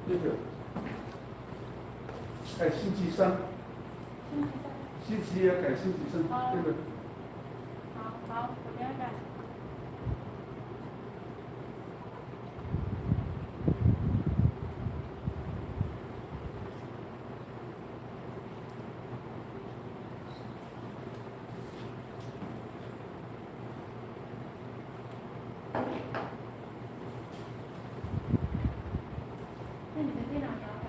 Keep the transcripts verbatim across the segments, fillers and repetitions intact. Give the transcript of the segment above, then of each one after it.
那个改星期三，星期一要改星期三，哦。对不对？好，好，我了解。那你的电脑摇摆。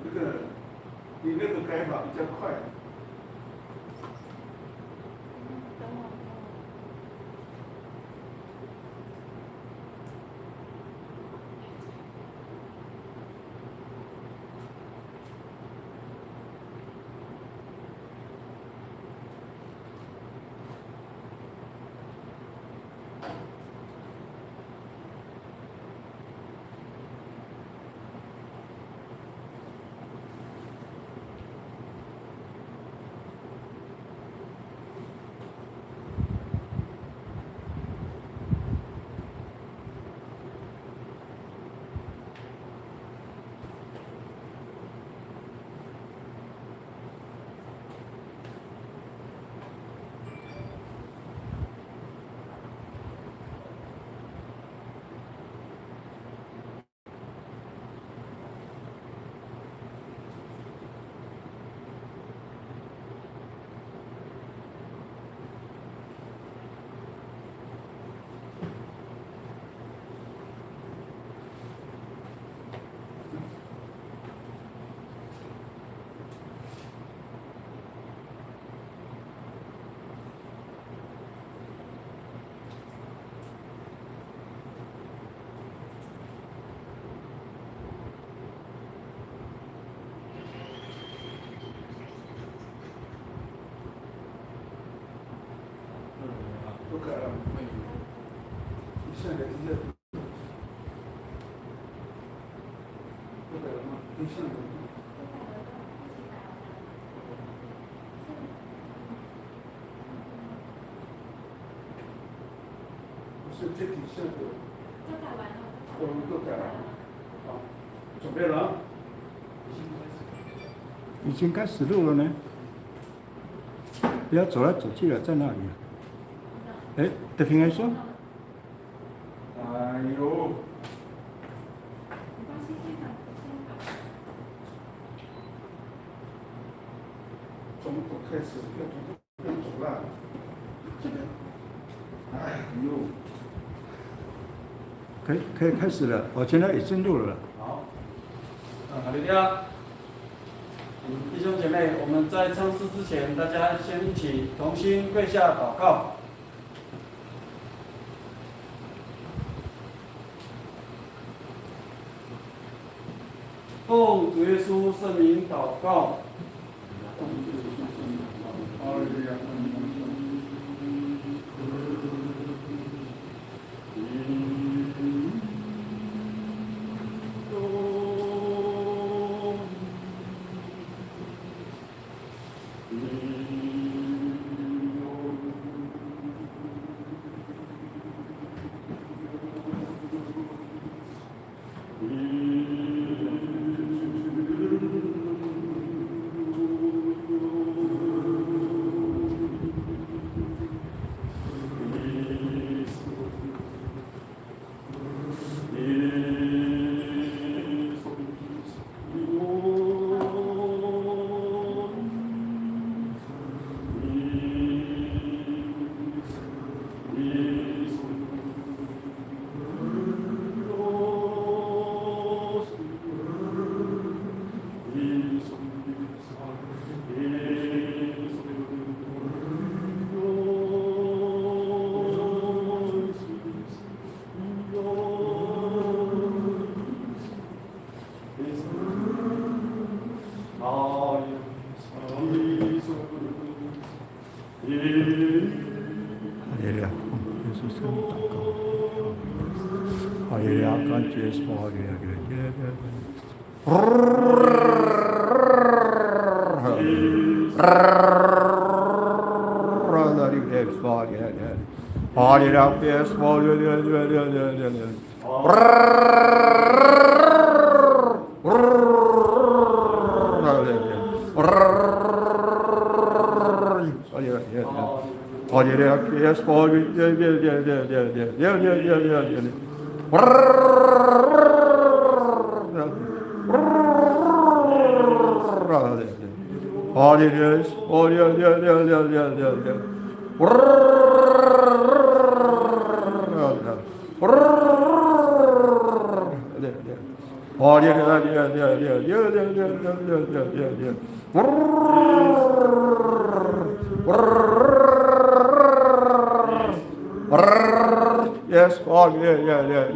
那个，你那个改法比较快。都改了吗？没有。你现在改一下。都改了吗？你现在改。不是，这底下的。都改完了。我们都改了。好，准备了啊。已经开始录了呢。不要走来走去了，在那里啊。哎，德平还说。哎呦。从头开始，要从头开始了。这个，哎呦。可以，可以开始了，我现在已经录了。好。啊，哈利路亚。嗯，弟兄姐妹，我们在唱诗之前，大家先一起同心跪下祷告。 奉主耶稣圣名祷告。哈利路亚，奉耶稣圣名祷告。哈利路亚，感谢耶稣，哈利路亚，哈利路亚。 Yes, Lord, yeah, yeah, yeah.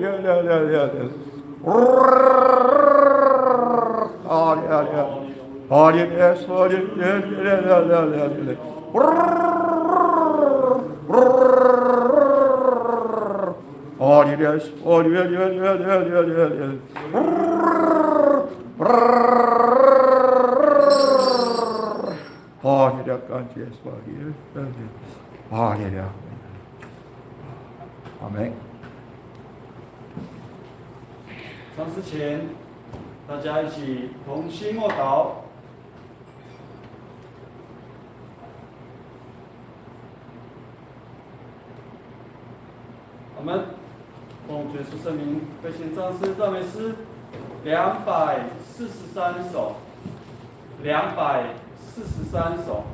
唱诗前，大家一起同心默祷。 我们奉主耶稣圣名，会先唱诗赞美诗两百四十三首，两百四十三首。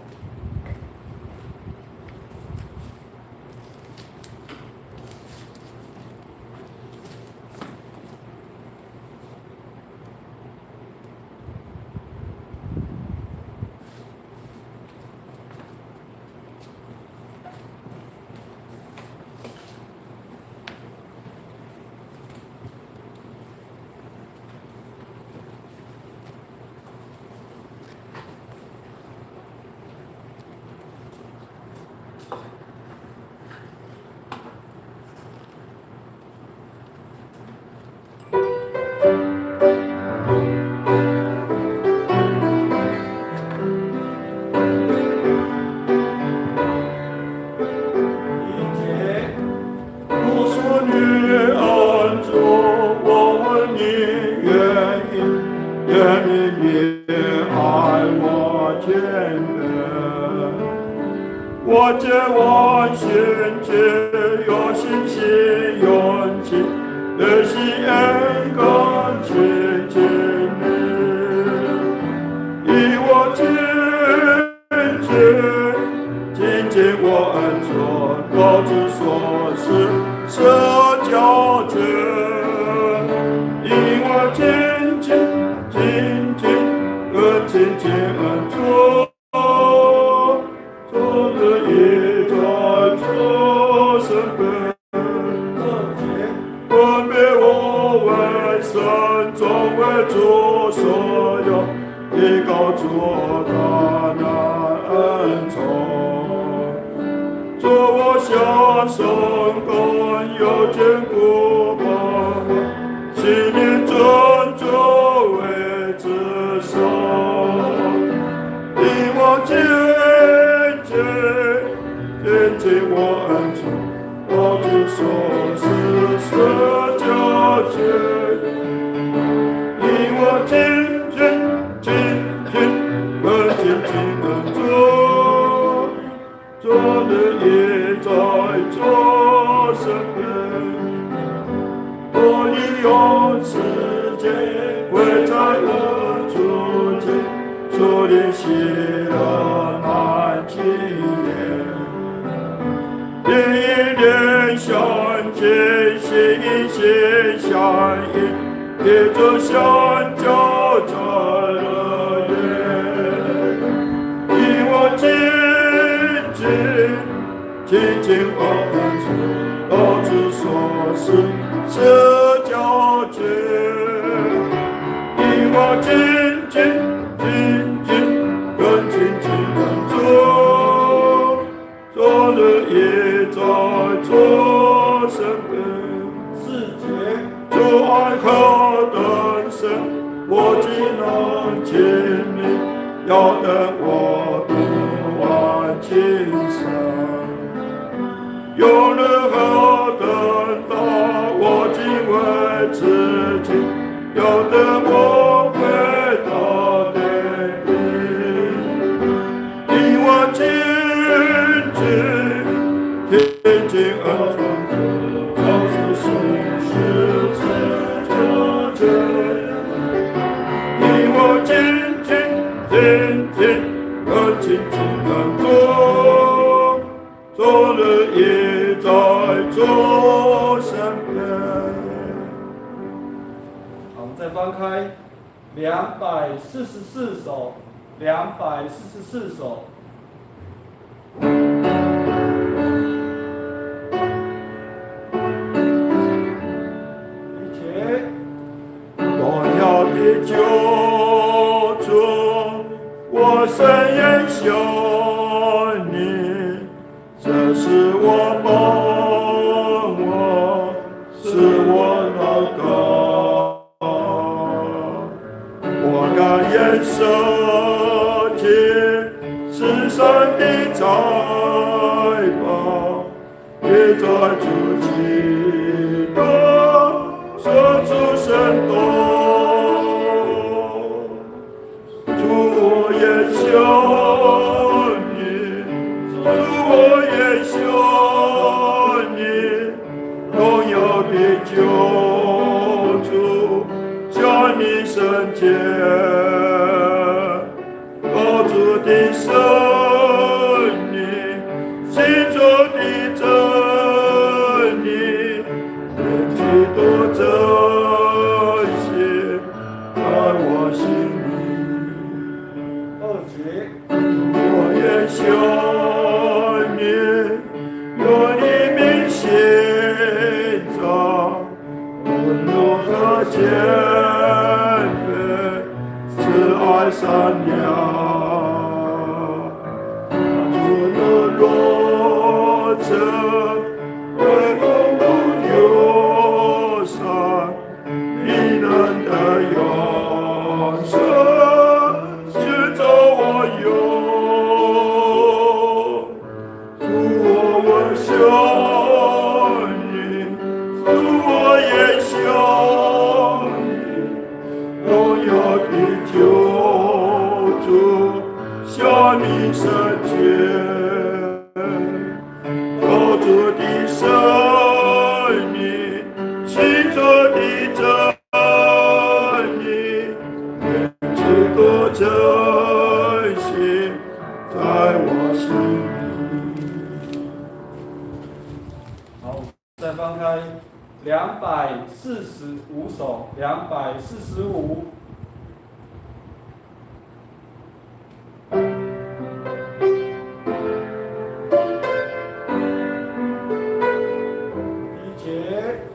我借我心情，有信心，勇气，热心恩更亲近你。因我亲近，亲近我恩主，高举所是社交圈。因我亲近，亲近，更亲近恩主。 昨日已在主身边，分别我为圣，总为主所有，依靠主大能恩宠。主，我向上更有坚固盼望，信念尊主为至上。 因我亲近，亲近我恩主，高举所是社交圈。因我亲近，亲近，更亲近恩主，昨日已在主身边。 我已用时间归在恩主前，主的喜乐满今夜。一念相见，心心相印，一直相交在乐园。因我亲近， 亲近恩主，高举所是社交圈。因我亲近，亲近，更亲近恩主，昨日已在主身边。四节。 主爱何等深，我岂能亲历？要等我度万千山。忧虑何等大，我敬畏自己，要等我回到天庭。 因我亲近，亲近恩主，就是是自家。因我亲近，亲近，更亲近恩主，昨日已在主身边。好，我们再翻开 两百四十四首，两百四十四首。一起。荣耀的救主，我深愿向你 这是我盼望，是我祷告。我甘愿舍己，是上帝财宝，也在主基督，说出生动。 主，我愿向你，主，我愿向你，荣耀的救主，向你圣洁，高主的圣灵，新造的真理，愿基督真心 在我心里。二节。我愿向你，有你明心照，温柔和谦卑，慈爱善良，主的热忱，为公共友善， 你能的永生，是做我用。主，我向你，主，我愿向你，荣耀的救主，向你圣洁。翻开两百四十五首，两百四十五。第一节。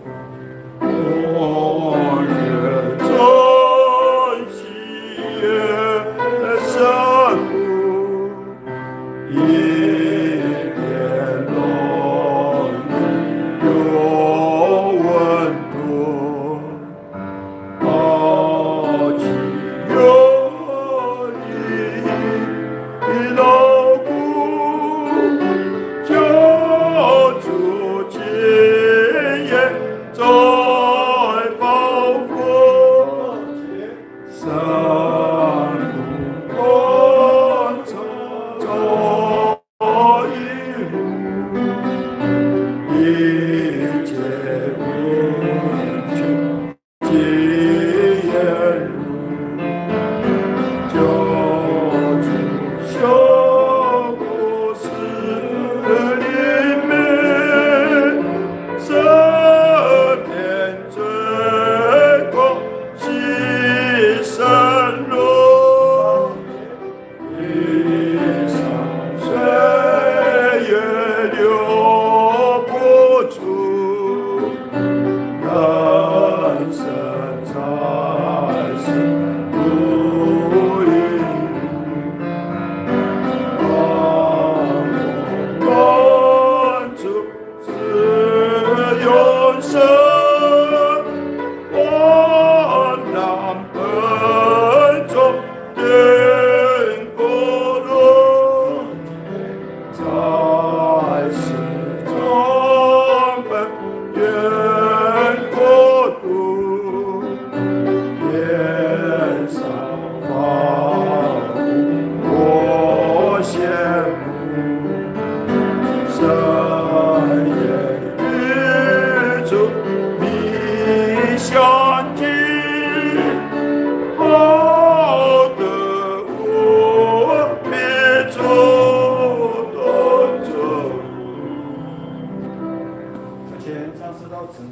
先唱诗到此。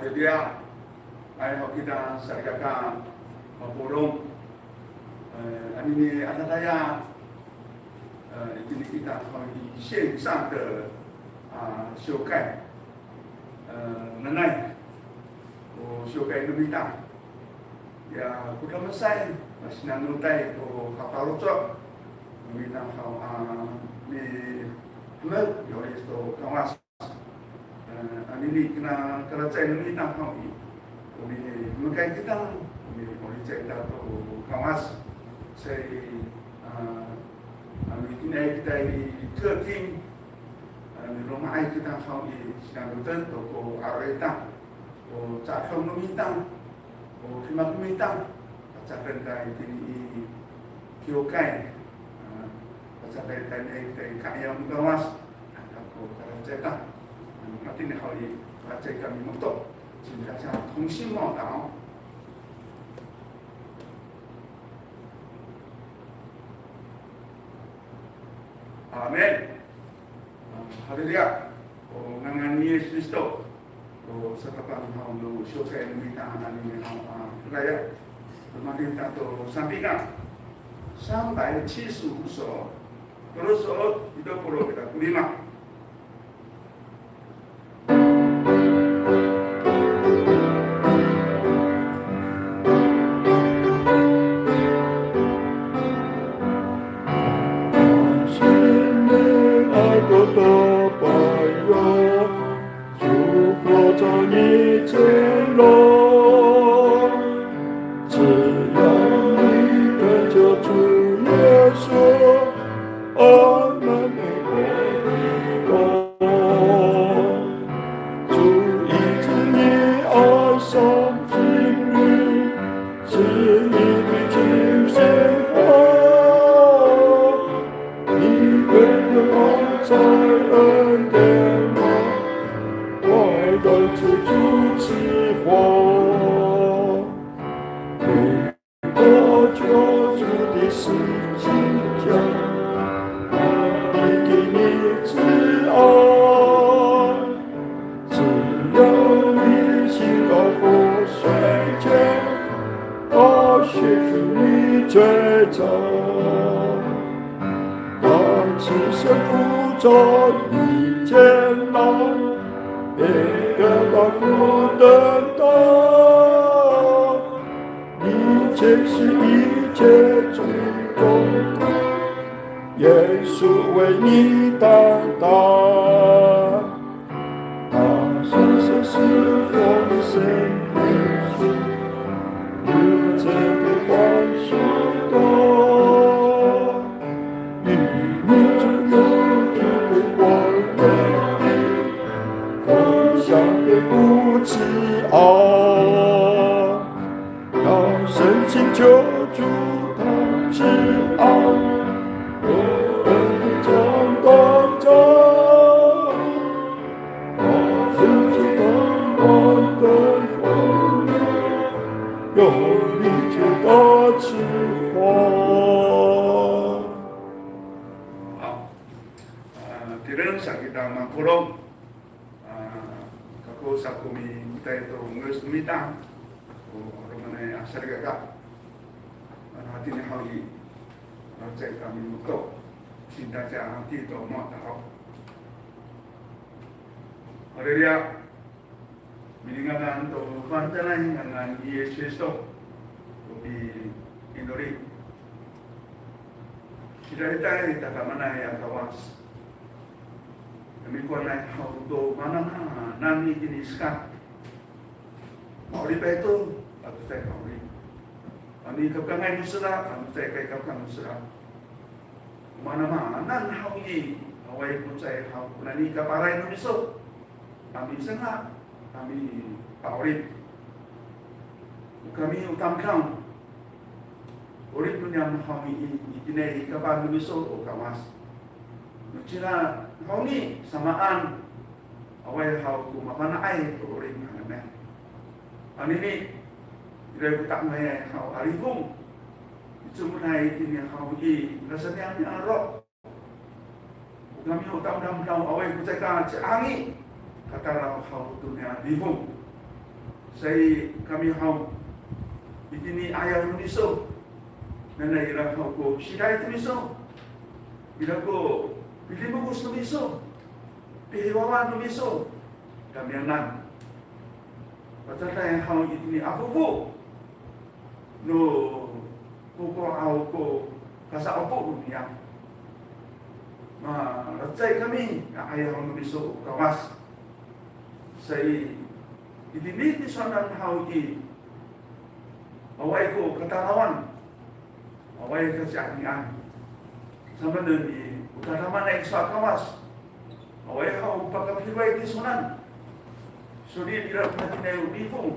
Haleluya. Hay, ho kita salikaka mapolong. Eh, anini a dadaya, eh, itini kita ho i 线上的, a, 修改. Eh, nanay ko 修改 no mita. Ya, ko damesay, masinanotay ko hafaloco' no mita haw a mihemek, yoris to Kawas. Eh, anini kina kalacecay no mita haw i, o mihemekay kita, o miholicay kita to Kawas. Sa i, a, ano itini kita i 客厅, a, miloma'ay kita haw i, sinanoten to ko 'aro ita, o ca'edong no mita, o demak no mita, pacaken ta itini i kiwkay, a, pacaken ta itini i ka'iyaw no Kawas, a, ko kalacecay ta, a, matini haw i, kalacecay kami moto, 请大家同心默祷。 Amin. Haleluya. O ngangan ni Yis Kristo, o satapang haw no 修改 no mita anini haw a, haleluya. Romanin ta to sampingan. 三百七十五首, tolo so'ot pito polo' ira ko lima. 是你最早，他赤身负重你前来，一个都不等待。你曾是一切最终的，耶稣为你担当。他是是是奉献的主，你这个欢喜的，你你只有这个光荣的，分享的不自傲。 要深信求主他是爱，我们的掌管者，他是充满的光荣，有一切的赐福。好，呃，tireng sa kita mapolong. A, kako sa ko mipatay to ngoyos no mita ko 'alomanay a salikaka. A, hatini haw i, a, caay kami moto. 请大家低头默祷。Haleluya. Milinganan to fangcalay ngangan ni Yis Kristo ko pi'inoli. Sida'itay tadamaanay a Kawas. Kami kowanay haw to manamaanay itini i saka. Ma'oripay to, ato caay ka'orip. Ano i kapkangay no sera, ato caay ka'ikapkang no sera. Manamaanay haw i, awaay ko caay haw, nani kaparay no miso. Kami sanga, kami pa'orip. O kami o tamdaw. Orip no niyam haw i, itini i kapah no miso o Kawas. No cila haw i, samaan. Awaay haw ko mafana'ay to orip hananay. Anini, ira ko ta'angayay haw a lifong. I comoday itini haw i, ira sa niyam ni aro. O kami o tamdamdaw awaay ko caay ka ci'angi katalaw haw to niya lifong. Sa i kami haw itini 'ayaw no miso. Nanay ira haw ko siday to miso. Ira ko pilimokos no miso. Pihiwawa no miso. Kamiyanan. Pacaday haw itini a fofo no koko aw ko kasa'opo no niyam. Malacecay kami a 'ayaw no miso o Kawas. Sa i, itini tisowanan haw i, awaay ko katalawan. Awaay kaci'angian. Samaanen i, o tadamaanay kiso a Kawas. Awaay haw pakafiroway tisowanan. Sowal ira ko matiniay o lifong.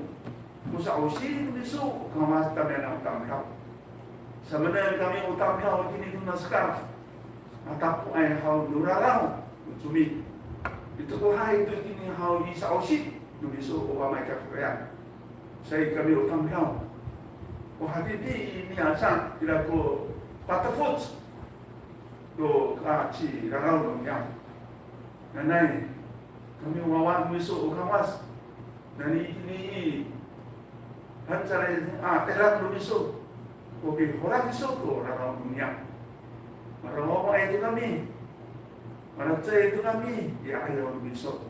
Ko sa'osi no miso o Kawas tamiyanan o tamdaw. Samaanen kami o tamdaw itini tona saka. Matakoay haw no raraw no comi. I tokohay to itini haw i sa'osi no miso o Wama i kakokoyan. Sa i kami o tamdaw. O hatini i niyam sa ira ko patefoc to kaciraraw no niyam. Nanay, kami o wawa no miso o Kawas. Nani itini i fangcalay a 'irang no miso. O pihorak iso to raraw no niyam. Marawawaay to kami. Malacecay to kami i 'ayaw no miso.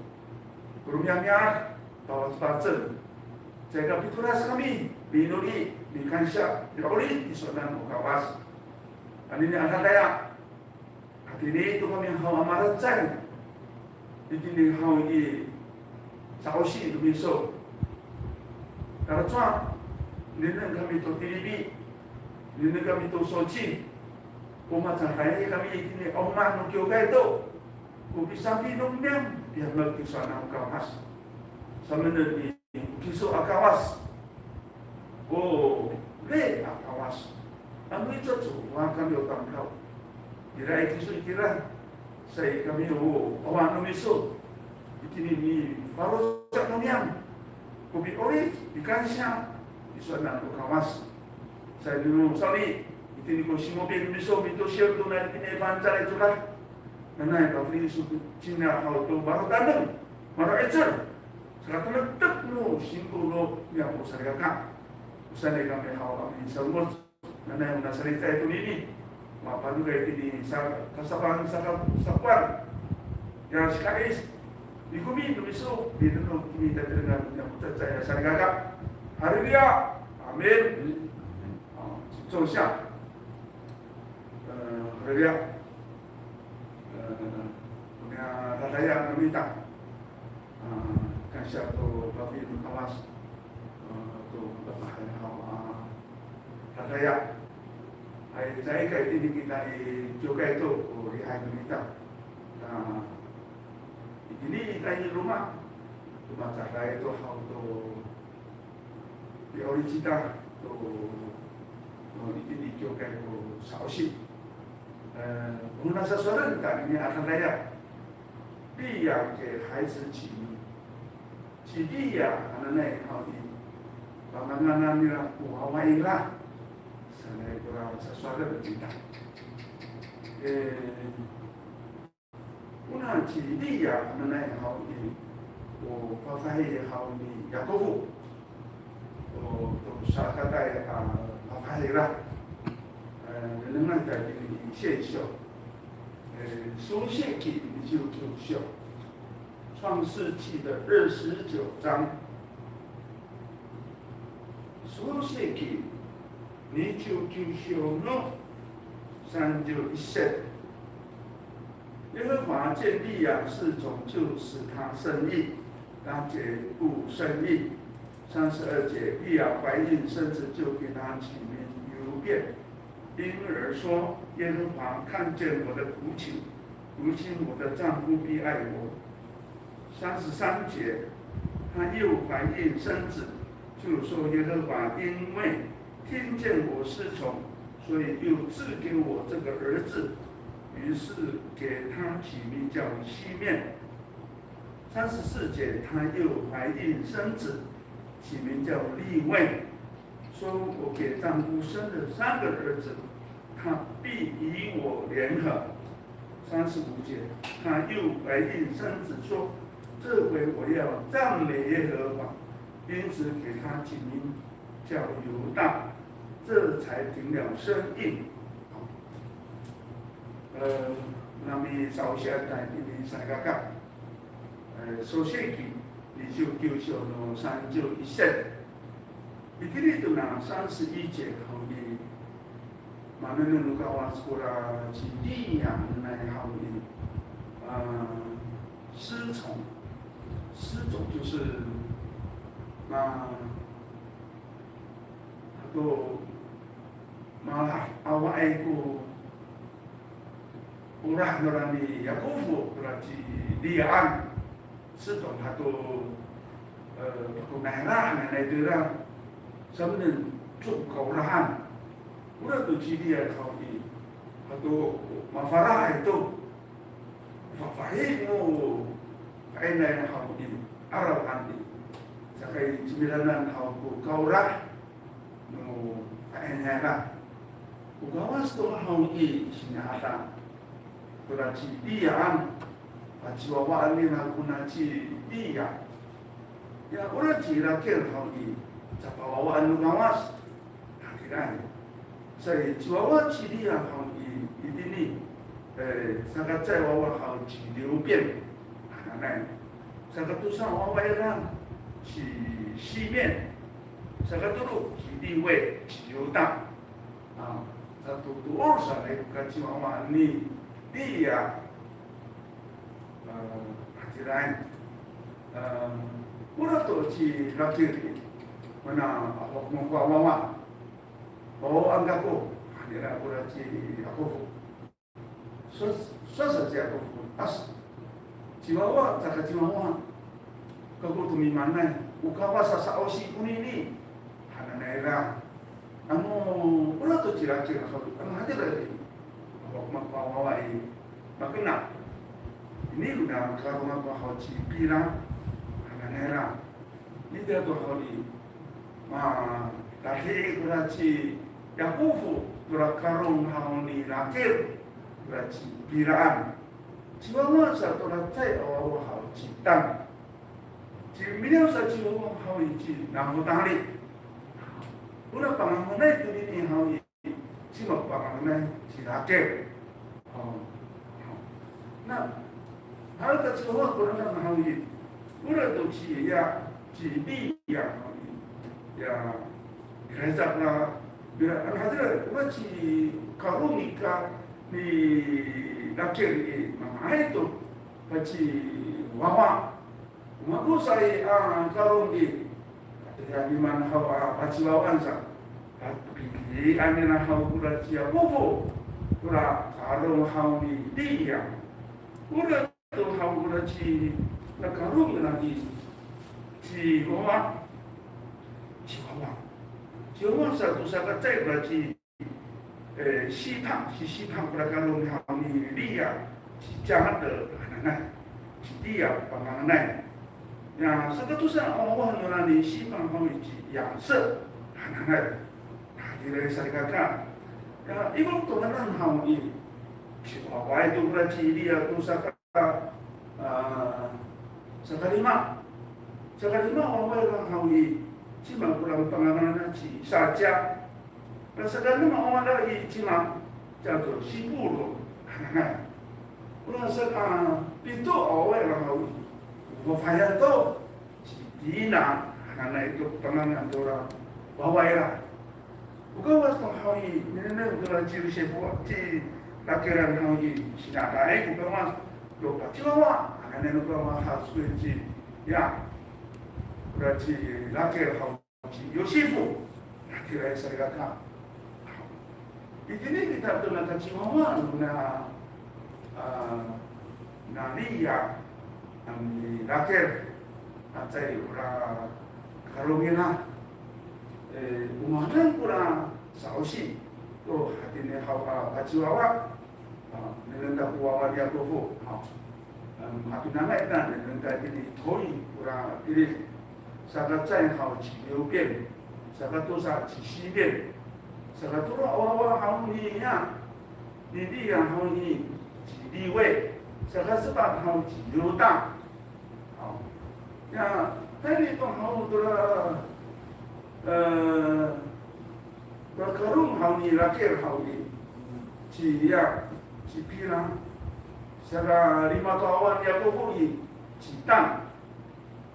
Ko romi'ami'ad, pawacpacen. Caay ka pitolas kami, mi'inoli, mikansiya, mi'orip tisowanan o Kawas. Anini a dadaya, hatini to kami haw a malacecay. Itini haw i sa'osi no miso. Talacowa, nengneng kami to tilifi, nengneng kami to soci. O macaday kami itini a omah no kiwkay to. O pisambi no niyam, pihamek tisowanan o Kawas. Samaanen i, kiso a Kawas. O ri a Kawas. Ano icowacowa kami o tamdaw. Iraay kiso itira. Sa i kami o wawa no miso. Itini nifaloco' no niyam. Ko pi'orip, pikansiya tisowanan o Kawas. Sa i no sawni, itini ko simopin miso mitosir to nai itini fangcalay codad. Nanay pafeli iso cingra haw to malotaneng, malo'icel. Sakatanektek no singko no niyam o salikaka. Sanay kami haw a misalomot. Nanay o nasalicay tonini, mapanokay itini sa, kasapang saka, sakowan. Ya sika'is, mikomi no miso, midemak kini tatirengan no mako cecay a salikaka. Haleluya. Amin. 坐下。呃，Haleluya. 呃，我们要大家要努力的。啊，感谢主，Bapa no Kawas，呃，主，Bapa 还好啊，大家要，还在一个一定的在教会中，我厉害努力的。啊，一定的在一路嘛，那么大家都好多，有力气的，都，都一定的教会都sausi。呃，我们那时候说的，但你还大家要。 Liya 给孩子起名。Ci Liya hananay haw i, panganganan nira ko wawa ira. Sanay kora sasowalen kita. E, ona ci Liya hananay haw i, o fafahi haw ni Yakofo. O, to sakatay a, a, fafahi ira. E, nengnengen ta itini i 圣经。E, 創世記二十九章。創世記的二十九章。創世記二十九章の三十一節。 耶和华见利亚是种，就使她生育，她绝不生育。三十二节，利亚怀孕生子，就给她起名流便，因而说：耶和华看见我的苦情，如今我的丈夫必爱我。三十三节，她又怀孕生子，就说：耶和华因为听见我失宠，所以又赐给我这个儿子。于是给他起名叫西面。三十四节，她又怀孕生子，起名叫利未，说：我给丈夫生了三个儿子，他必与我联合。三十五节，她又怀孕生子，说：这回我要赞美耶和华。因此给他起名叫犹大，这才停了生育。呃，那么首先在这里三个讲，呃，首先给你就就说呢，三就一线，你这里都拿三十一节好呢，马上能够我说了，今天呀，那好呢，呃，失宠，失宠就是那。 Hato malah awaay ko olah nora ni Yakofo tora ci Liyaan. Sito hato, e, pakonay ra, nanay to ira. Samaanen to kaolahan. Ora to ci Liya haw i, hato mafalaay to. Fafahi no kaenay haw i, 'araw han i. Saka i cimidanan haw ko kaolah no kaenay ra. O Kawas to haw i, sini'ada. Tora ci Liyaan, a, ciwawaan nira kona ci Liya. Ya, ora ci Rakil haw i, capawawaan no Kawas. Hakilaan. Sa i, ciwawa ci Liya haw i, itini, e, saka cecay wawa haw ci Liwpin hananay. Saka tosa wawa ira ci Simin. Saka tolo ci Liway, ci Yuta. A, satotoor sanay ko kaciwawa ni Liya. A, hakilaan. A, ora to ci Rakil i, mana, a, ko wawa. O, angga ko, hanira kora ci Yakofo. Sowal, sowal sa ci Yakofo, as, ciwawa, caka ciwawa. Kako to mimaanay, o Kawas a sa'osi konini. Hananay ra. Ano, ora to ci Rakil haw, ano hatira i. Ako ko mako a wawa i, makena. Ini kona karo mako haw ci Pila. Hananay ra. Itiya to haw i, ma, tadi kora ci Yakofo, tora karo haw ni Rakil, tora ci Pilaan. Ciwawa sa tora cecay a wawa haw ci Tan. Cimiliyaw sa ciwawa haw i ci Nafotali. Kona panganganay tonini haw i, cima panganganay ci Rakil. O. Na, haraw ka ciwawa koranan haw i, ora to ci, ya, ci Liya haw i, ya, ira sa kora, ira, ano hatira, ora ci Karong i ka ni Rakil i, manga'ay to kaciwawa. Mako sa i, a, Karong i, tayra mimaan haw a paciwawan sa. Pilian nira haw kora ci Yakofo, kora Karong haw ni Liya. Kora to haw kora ci, na Karong nani, ciwawa. Ciwawa. Ciwawa sato sakacecay kora ci, e, Sipang, ci Sipang kora Karong haw ni Liya, ci Jader hananay, ci Liya panganganay. Ya, sakatosa a wawa nonani Sipang haw i ci Yangse hananay. Hatiraay salikaka. Ya, ikor to hanan haw i, ciwawaay to kora ci Liya to saka a, sakalima. Sakalima a wawa nira haw i, cima kora pangangan nira ci Saca. Na sakaenem a wawa nira i cima, 叫做 Sipolong hananay. Kora sakapito a wawa nira haw i, o fafahiyan to ci Dina hananay to pangangan tora wawa nira. O Kawas to haw i, nengneng tora ci Yosifo, ci Rakilan haw i, sinadaay ko Kawas to paciwawa hananay no Kawas, hasoy ci, ya, ora ci Rakil haw ci Yosifo, Rakilan salikaka. Itini kita to nakaciwawa nona, a, na Liya, a, ni Rakil, a, caay ora Karong nira. E, o maan kora sa'osi to hatini haw a paciwawa. A, nengneng ta ko wawa ni Yakofo. A, em, hapinangay ta nengneng ta itini toy kora tilid. Sakacecay haw ci Liwpin, sakatosa ci Sipin, sakatolo a wawa haw ni, ya, ni Liya haw i ci Liway, sakasepat haw ci Yuta. Haw. Ya, tayni to haw tora, e, tora Karong haw ni Rakil haw i, ci, ya, ci Pina, sakalima to a wawa ni Yakofo i, ci Tan.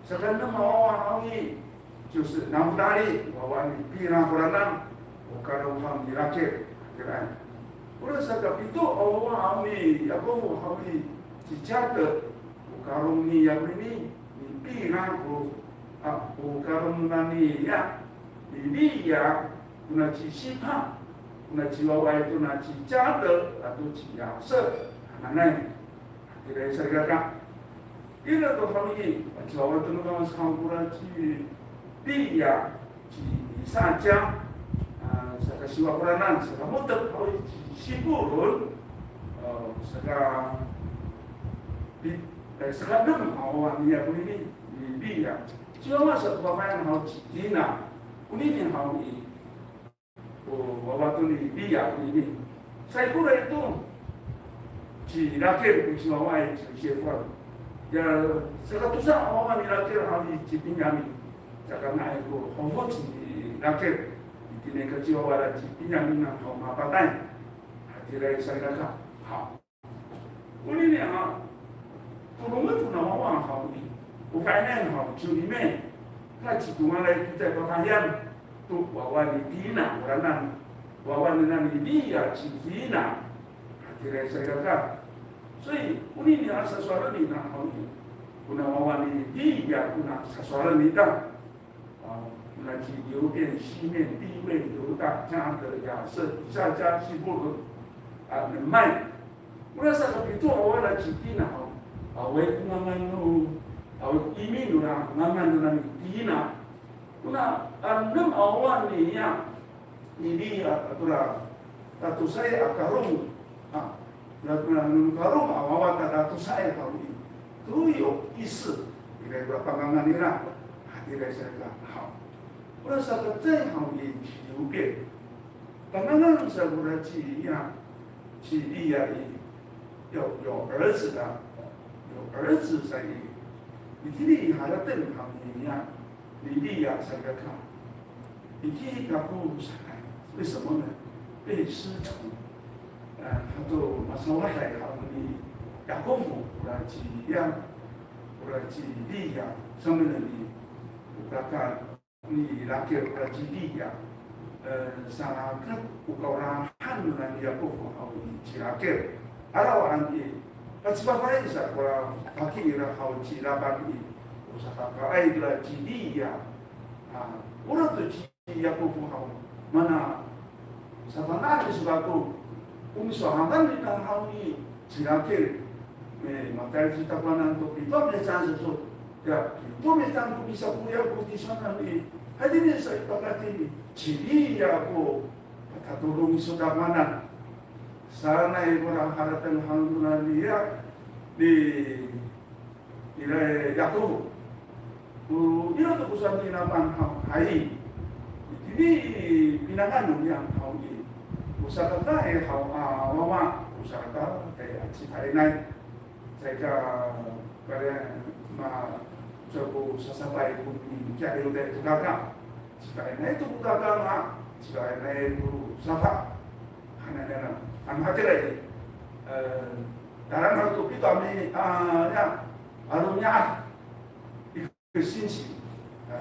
Sakaenem a wawa haw i, 就是 Naftali, wawa ni Pina koranan, o Karong haw ni Rakil, kira. Ora sakapito a wawa haw ni Yakofo haw i, ci Jader, o Karong ni Yakofo ni, ni Pina ko, a, o Karong nani, ya, ni Liya, kona ci Sipang, kona ciwawaay tona ci Jader, ato ci Yangse hananay. Kira salikaka. Ira to haw i, paciwawa to no Kawas haw kora ci Liya, ci Saca, a, sakasiwa koranan, sakamotek haw i ci Sipolon, a, saka, pi, e, sakaenem haw a wawa niya konini, ni Liya. Ciwawa sato fafahiyan haw ci Dina, konini haw i, o wawa to ni Liya konini. Saikoray to ci Rakil ko ciwawaay ci Yosifo. Ya, sakatosa a wawa ni Rakil haw i ci Pinyamin. Sakanga'ay ko hofoc ni Rakil. Itini kaciwawa nira ci Pinyamin haw mapatay. Hatiraay salikaka. Haw. Onini a, tolongen to na wawa haw i, o fainayan haw, ciwni me, ka citongalay to caay fafahiyan to wawa ni Dina, oranan, wawa ni nani Liya ci Dina, hatiraay salikaka. 所以 onini a sasowalen ita haw i, kona wawa ni Liya kona sasowalen ita. A, na ci Liwpin, Simin, Liway, Yuta, Jader, Yangse, Saca, Sipolon, a, nemay. Kona sakapito a wawa nira ci Dina haw, awaay ko ngangan no, awaay ko imi nora ngangan nonani Dina. Kona, a, enem a wawa niya, ni Liya, a, tora tatosaay a Karong. A, na, na, no Karong a wawa ta tatosaay haw i, toyo isi, ira kora pangangan nira, hatiraay salikaka. Haw. Kora sakacecay haw i ci Liwpin. Pangangan sa kora ci, ya, ci Liya i, 有，有儿子的，有儿子 sa i. Itini harateng haw i, ya, ni Liya salikaka. Iki kako sanay. 为什么呢？被师从。A, hato masawaday haw ni Yakofo, ora ci Liya, ora ci Liya, samaan i, o kaka ni Rakil, ora ci Liya. E, sarakat ko kaolahan nani Yakofo haw i ci Rakil. Arawaan i, pacifafahi sa kora faki nira haw ci Lapan i, o sakakaay nira ci Liya. A, ora to ci Yakofo haw, mana safana'an iso kako, o misowanan ita haw ni ci Rakil. E, matayal ci takowanan to pito mihecaan sato. Ya, pito mihecaan ko misakoya ko tisowanan i, hatini sa i pakatini, ci Liya ko patatodong iso takowanan. Sanay kora harateng haw nira ni, ya, ni Ira Yakofo. O, ira to ko saan ni Lapan haw, hay. Itini pinangan no niyam haw i, o sakakaay haw a wawa, o sakakaay a cifa'inay. Caay ka, kaliya, ma, caay ko sasafay ko ni, kiya iro to kaka. Cifa'inay to ko kaka nga, cifa'inay ko safa. Hananay na, ano hatira i, e, taran haw to pito a mi, a, ya, aro niya, a, ikor singsi. E,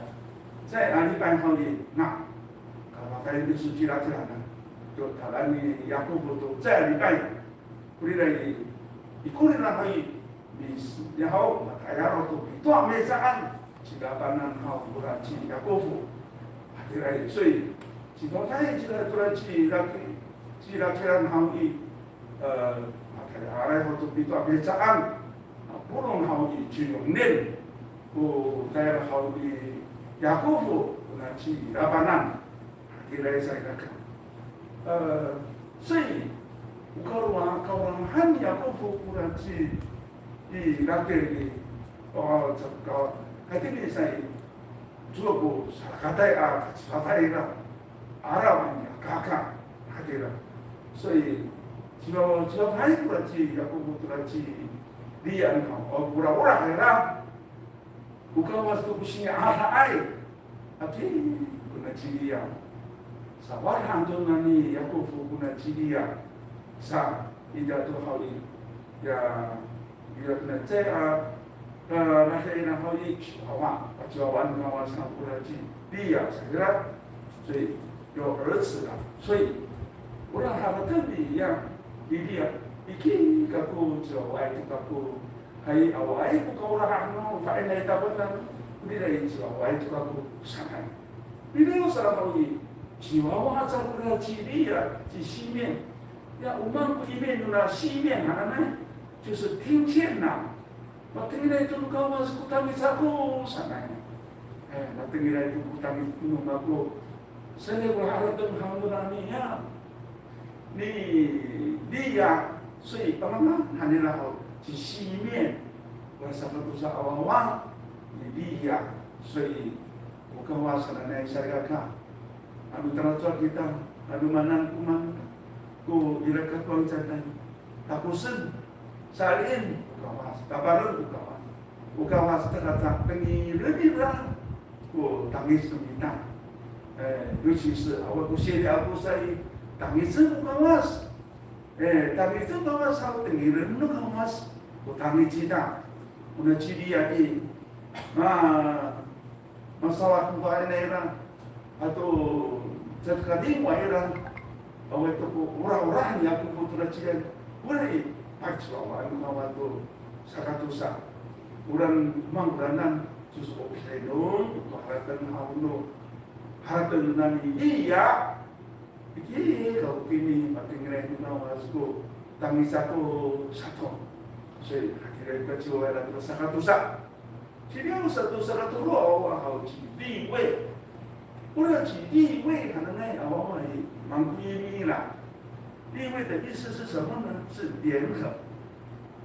caay a lipay haw i, nga, kafafay iso ci Rakil na. To, taran ni Yakofo to, caay a lipay. Korira i, ikor nira haw i, mis, ya haw, matayal to pito a mihecaan, ci Lapanan haw, ora ci Yakofo. Hatira i, so i, cifafay cira tora ci Rakil, ci Rakilan haw i, e, matayalay haw to pito a mihecaan, a, polong haw i, ci Yongnin, ko tayal haw i Yakofo, kona ci Lapanan. Hatira i sa i kaka. E, so i, o kaolahan, kaolahan ni Yakofo kora ci, i, Rakil i, o, caka, hatini sa i, cowa ko sarakatay a, cifafay ira, arawaan niya kaka, hatira. So i, cifa, cifafay kora ci Yakofo tora ci Liya haw, o, kora olah ira. O Kawas to ko singaalaay. Aki, kona ci Liya. Sawad han to nani Yakofo kona ci Liya. Sa, ida to haw i. Ya, ya kona cay a, a, nasa ina haw i, ciwawa, a, ciwawa no Kawas kona ci Liya, sa kira. So i, 有儿子了。所以，ora harateng ni Liya, ni Liya, iki kako, ciwawaay to kako, hay, awaay ko kaolahan no fa'inay takowanan, ira i ciwawaay to kako sanay. Ira o sa haw i, ciwawa sa kora ci Liya, ci Simeon. Ya, o maan ko Simeon nona Simeon hananay, 就是听见了。 Matengilay to no Kawas ko tangic ako sanay. E, matengilay to ko tangic no mako. Sanay ko harateng han nira ni, ya, ni Liya, 所以 panganga han nira haw ci Simeon. Wa sakatosa a wawa ni Liya, 所以 o Kawas sanay salikaka. Ano talacowa kita, ano maan ko maan ko ira katuwang caay takosen, sa'alin ko Kawas, kapalen ko Kawas. O Kawas, caka tengilen nira ko tangic no mita. E, 尤其是 awa ko siri ako sa i, tangicen ko Kawas. E, tangicen ko Kawas, awa tengilen no Kawas ko tangic ita. Ona ci Liya i, ma, masawad ko fa'inay nira, ato caay to kalimowa ira, awaay to ko oraorah ni Yakofo tora ci Liya, ora i, paciwawaan no Kawas to sakatosa. Ora maan koranan, 就是 o pisenon ko harateng haw no, harateng nani Liya, iki kako kini, matengilay no Kawas ko tangic ako sato. 所以 hatiraay ko kaciwawayan to sakatosa. Ci Liya sato, sakatolo a wawa haw ci Liway. Ora ci Liway hananay a wawa i, mangkoyimi nira. 立位的意思是什么呢？是联合。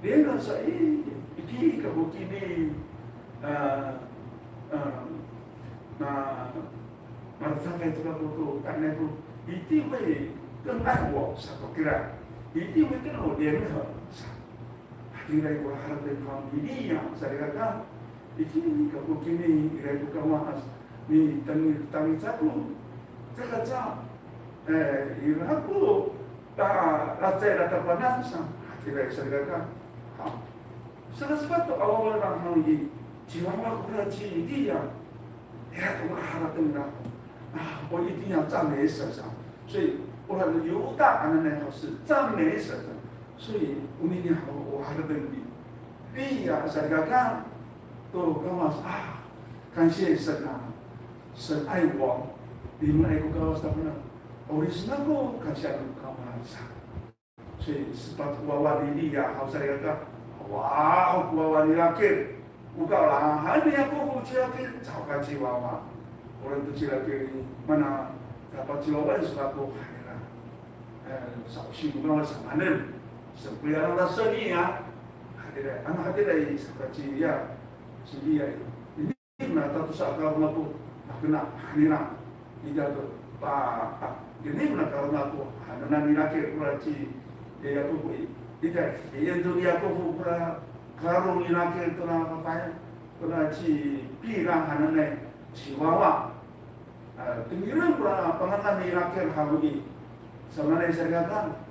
联合 sa i, iki kako kini, e, e, ma, malacafay to kako to, tanay to, 一定会更爱我 sato kira. 一定会跟我联合 sa. Hatiraay ko harateng haw ni Liya salikaka, iki kako kini, iraay ko Kawas, mitengil ko tangic ako, Caay kaca, e, ira ko, a, lacay, lacay takowanan sa, hatiraay salikaka. Ha. Saka sepat to a wawa haw i, ciwawa kora ci Liya, ira ko harateng nira. A, 我一定要赞美神 sa. 所以 ora 犹大 hananay haw 是赞美神 sa. 所以 onini haw o harateng ni Liya salikaka to Kawas a, 感谢神啊，神爱我，limen ko Kawas takowanan. 'Orip sa ko 感谢 no Kawas sa. 所以 sepat ko wawa ni Liya haw salikaka, wawa ko wawa ni Rakil. O kalahan ni Yakop ci Rakil, caho ka ciwawa. Ora to ci Rakil i, mana, caho ka ciwawa, sowal ko hanira. E, sa'osi no Kawas samanen. Saan ko ya laseni a. Hatira, ano hatira i, saka ci Liya, ci Liya i. Ini na tatosa a karong ako, makena hanira. Ita to, pa, a, ini na karong ako, hananay ni Rakil kora ci, ya, Yakop i. Ita, iyan to ni Yakop kora karong ni Rakil to na, pa, to na ci Pila hananay, ciwawa. A, tengilen kora pangangan ni Rakil haw i, samaanay salikaka.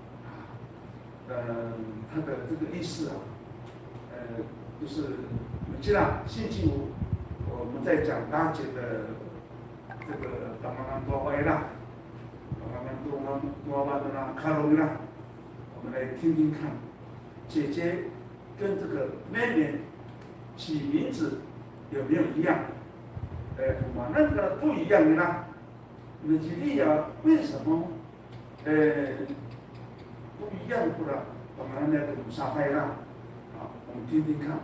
呃，它的这个意思啊，呃，就是我们知道星期五我们在讲大节的这个 pangangan to wawa ira, pangangan to wawa, to wawa to na karong ira, 我们来听听看，姐姐跟这个妹妹起名字有没有一样？呃，我们那个不一样的啦。那吉利亚为什么 哎，不一样，kora pangangan to no safay ira. 啊，我们听听看。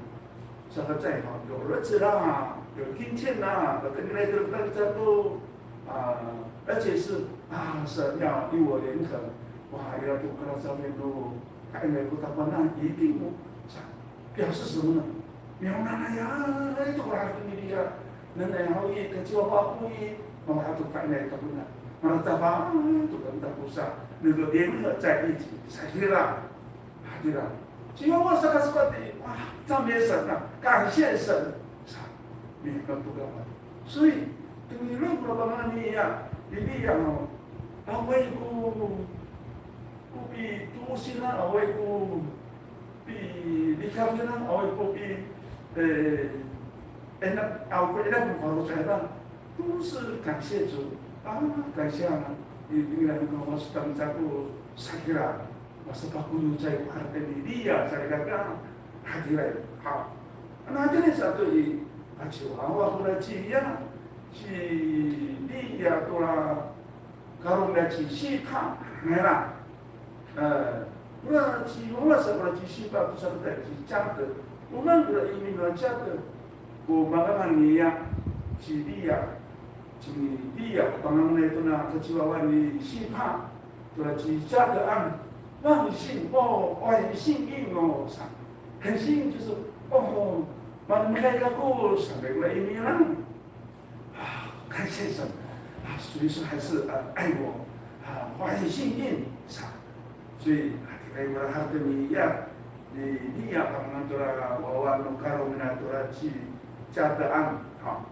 Saka caay haw, 有儿子啦，有听见啦，那个那个那个叫做啊，而且是啊，神要与我联合，哇，要多跟他上面都，他因为不打扮那一定不，表示什么呢？ Miharatengay to kora harateng ni Liya. Nanay haw i, kaciwawa ako i, maharateng fa'inay takowanan. Malatafang to kami takosa, 能够联合在一起，hatira. Hatira. Ciwawa saka sepat i, wa, 赞美神啊，感谢神。Sa, miharateng to kora. 所以，等于如果 pangangan ni Liya, ni Liya haw, awaay ko, ko pitoosin, awaay ko pi, likaf ira, awaay ko pi, e, enak, awaay ko enak no faloco' ira, 都是感谢主啊，感谢啊，你，你来跟我是当家不sakira，我是把朋友在我的里里呀，在那个，hatira. Haw. Na hatira sa to i, a, ci wawa ko na ci Liya, ci Liya to la, karong nira ci Sipa, nai la. E, kora ci, kora sa, kora ci Sipa to sa, kora ci Jate. Kora, kora imi nira Jate. Ko pangangan niya ci Liya, ci Liya, ko pangangan niya to na kaciwawa ni Sipa, kora ci Jatean. 很幸运哦，很幸运哦，sa. 很幸运就是，哦，蛮，蛮开心哦，sa, kora imi nira. 啊，感谢神啊，所以说还是，呃，爱我啊，我很幸运，是吧？所以，啊，tiraay ko harateng ni Liya, ni Liya, pangangan to ra wawa no karong nira to ra ci Jatean, ha.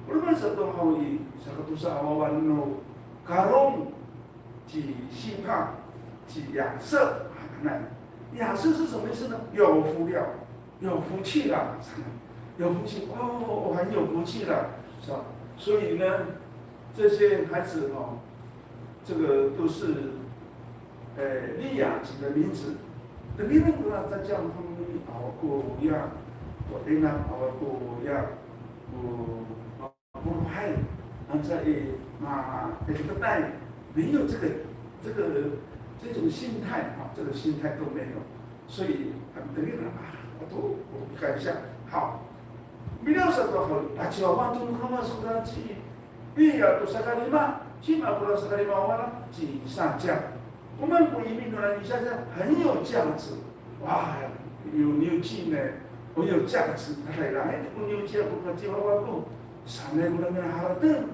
Oroma sato haw i, sakatosa a wawa no karong, ci Sipa, ci Yase, hananay. Yase 是什么意思呢？有福了，有福气了，有福气，哦，我很有福气了，是吧？所以呢，这些孩子哦，这个都是，呃，Liya 起的名字。Tengil kora caciyaw haw i, awa ko ya, ko ina, awa ko ya, ko Polohay, 啊，在，啊，F B I 没有这个，这个，这种心态啊，这个心态都没有。所以很得意了啊，我都，我不敢想。好，Miliyaw sato haw i, a, caciyaw to no Kawas kora ci Liya to sakalima, cima kora sakalima, ora ci Saciyaw. 我们 ko imi nora ni Saciyaw 很有价值。哇，有 niwci 呢，很有价值。Tayra, e, ko niwci ako, ko kaciwawa ako, sanay ko nira harateng.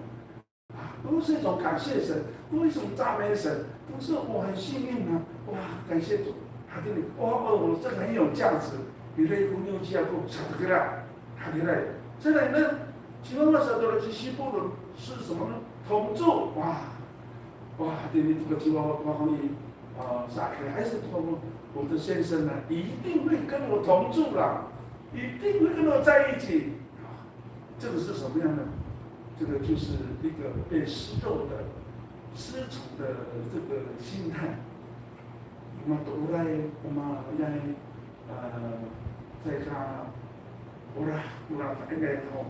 啊，都是一种感谢神，都是一种赞美神，都是我很幸运啊！哇，感谢主，hatini, 哇，哦，这个很有价值。Ira ko niwci ako, sato kira, hatira. 再来呢，其中那时候的这些部落是什么呢？同住，哇， Hatini to ko ciwawa ko haw i, a, sa, 还是说我的先生呢，一定会跟我同住啦，一定会跟我在一起。这个是什么样的？这个就是一个被施咒的、施除的这个心态。Matooray, matooray, 呃，在他 ora, ora fa'inay ho,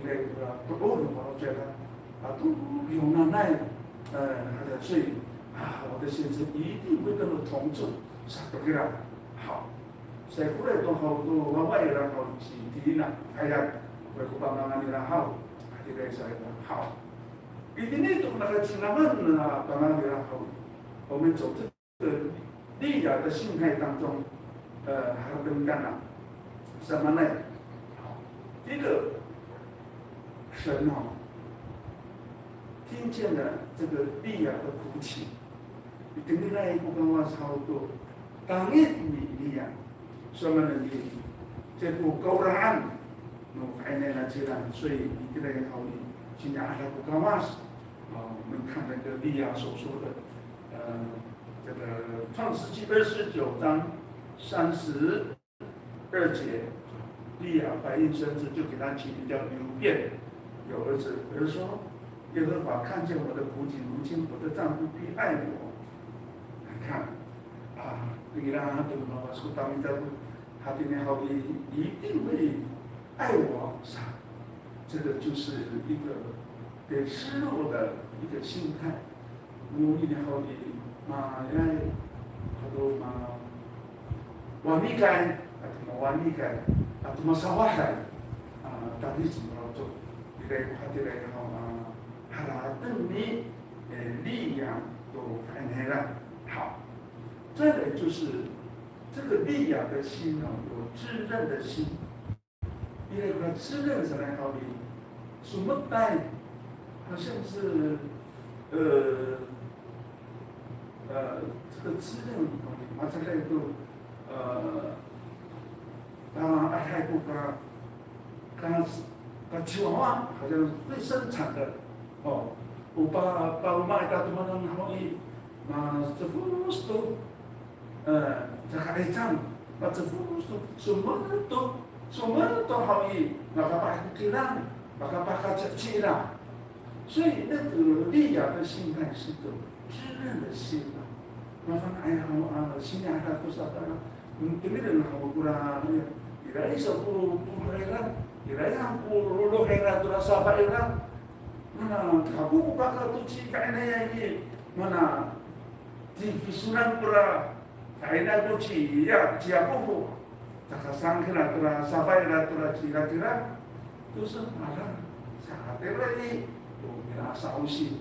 ira ora to'or no faloco' ira, ato 有能耐, 呃，他的罪啊，我的先生一定会跟我同住，sato kira. 好，saikoray to haw to wawa ira haw ci Tina, aya, ko pangangan nira haw, hatira sa ira, 好。Itini to ko nakacinangan a pangangan nira haw, 我们走这 个利亚的心态当中，呃，还有跟刚刚什么呢？好，第一个，神哦，听见了这个利亚的哭泣，你听见那一个刚刚操作，当日你利亚，什么能力？结果高然，no fa'inay nacila, 所以你这个人好，你今天还不高啊？啊，我们看那个利亚所说的，呃， 这个创世纪二十九章三十二节，利亚怀孕生子，就给他起名叫流便，有儿子。儿子说：“耶和华看见我的苦情，如今我的丈夫必爱我。”你看，啊，你让他等到我说到你丈夫，他今天好，你一定会爱我，是吧？这个就是一个被失落的一个心态。 Mo ini haw i, ma, ya, ato ma, wanikay, ato ma wanikay, ato ma sawahay, a, tangis mo to, ira ko hatiraay haw, a, harateng ni, e, 利亚 to fa'inay nira. 好，再来就是这个利亚的心呢，有自认的心。 因为他自认是来好的，什么代，好像是，呃，呃，这个自认，啊，这个都，呃，当然，哎，还不把，刚刚是，把青蛙好像会生产的，哦，我把，把我妈给他怎么弄好的，那这不是都 E, caka icang, macefos to, somel to, somel to haw i, makapahakira, makapahakacecira. 所以那个利亚的心态是个自认的心啊。Mafana'ay haw a, sini'ada to sa, temilen haw kora, ira i sa ko, ko ira, ira i sa ko, ko ira to ra safa ira. Mana, kako ko kaka to ci fa'inay i, mana, Tikisonan kora, fa'inay ko ci, ya, ci Yakofo. Caka saan kira tora, safa ira tora ci Rakira. To sa, ala, sa hatira i, to mira sa osi.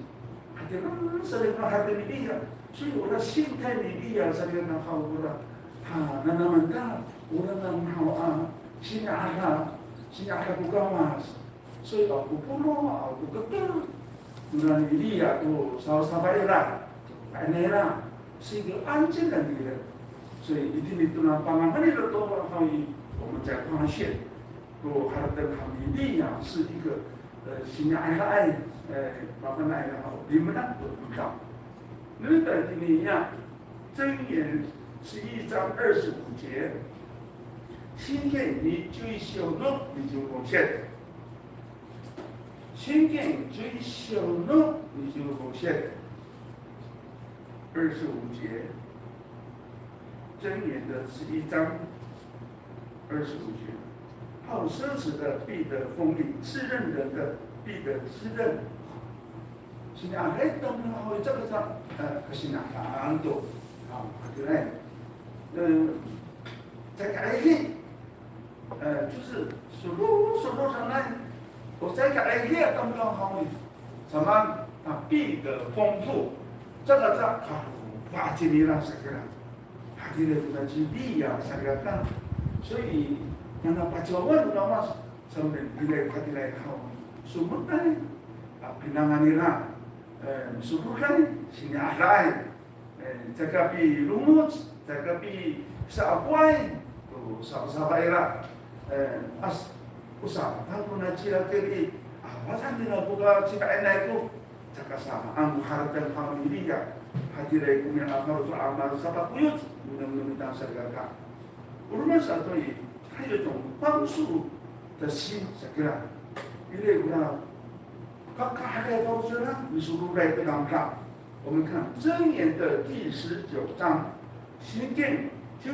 Hatira sa ira hati ni Liya. 所以 ora 心态 ni Liya sa ira na haw kora. Ha, nanaman ta, ora na haw a, sini'ada, sini'ada ko Kawas. 所以 a, ko polo, a, ko keter. Nona ni Liya to sa, safa ira, fa'inay ira, 是一个安静的女人。所以 itini to na pangangan ira to haw i, 我们才发现，to harateng haw ni Liya 是一个，呃，sini'adaay, 呃，mafana'ay haw, limenak to mita. 那在今天呀，箴言十一章二十五节，信件你最小的你就奉献。 信件最小的你就奉献。二十五节，箴言的十一章二十五节，好奢侈的必得丰盈，自认人的必得自认。Sini'ada to, 这个是，呃，sini'ada to, 啊，对不对？嗯，这个，哎， 呃，就是 solo, solo 上来，我再给哎呀，刚刚好呢，什么啊，必得丰富，这个这啊，哇，这里啦，这个啦，啊，这个那是利呀，这个啦，所以那那把交换的话，成本比来他的来好，什么呢？啊，平常啊，你啦，呃，solo 来，sini'ada. E, caka pilongoc, caka pisa'apoay to safasafa ira. E, as, o safa ko nacila keri, awa sa nira ko kacifa'inay ko. Saka sa, ano harateng haw ni Liya, hatiraay ko niyam a faloco' a masapakoyoc, no mita salikaka. O roma sato i, 他有一种帮助的心，sa kira. Ira ko ra, kakahaday faloco' nira, misororay to tamdaw. 我们看箴言的第十九章，箴言十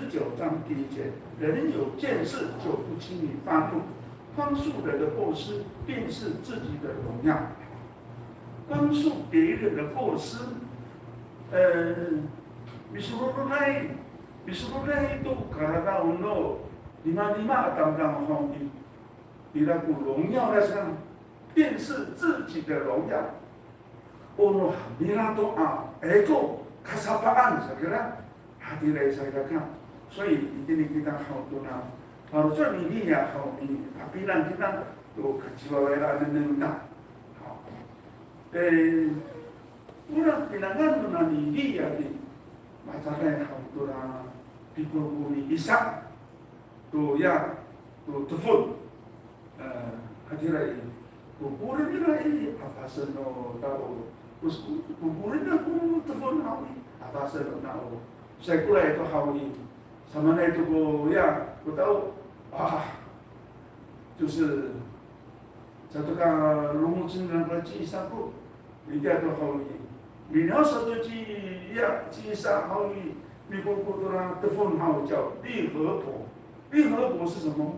九章第一节，人有见识就不轻易发怒，宽恕人的过失，便是自己的荣耀。宽恕别人的过失，呃，misororay, misororay to kararaw no limalima a tamdaw haw i, ira ko 荣耀 nira sa, 便是自己的荣耀。 O no nira to a, eko, kasapaan, sa kira, hatiraay salikaka. 所以 itini kita haw tona faloco' ni Liya haw i, hapinang kita to kaciwawa ira a nengneng ta. Haw. E, ora pinangan nona ni Liya i, mahecaday haw tona pikolkol ni Isak to ya, to tefon. E, hatira i, kokoren nira i, afasen no tao. Ko, kokoren nira ko tefon haw i, afasen no tao. Saikoray to haw i, samaanay to ko ya, ko tao, a, 就是 Sato ka lomocen nira ko ci Isak ko, itiya to haw i. Minaw sato ci, ya, ci Isak haw i, mikolkol tora tefon haw i, 叫利河伯。利河伯是什么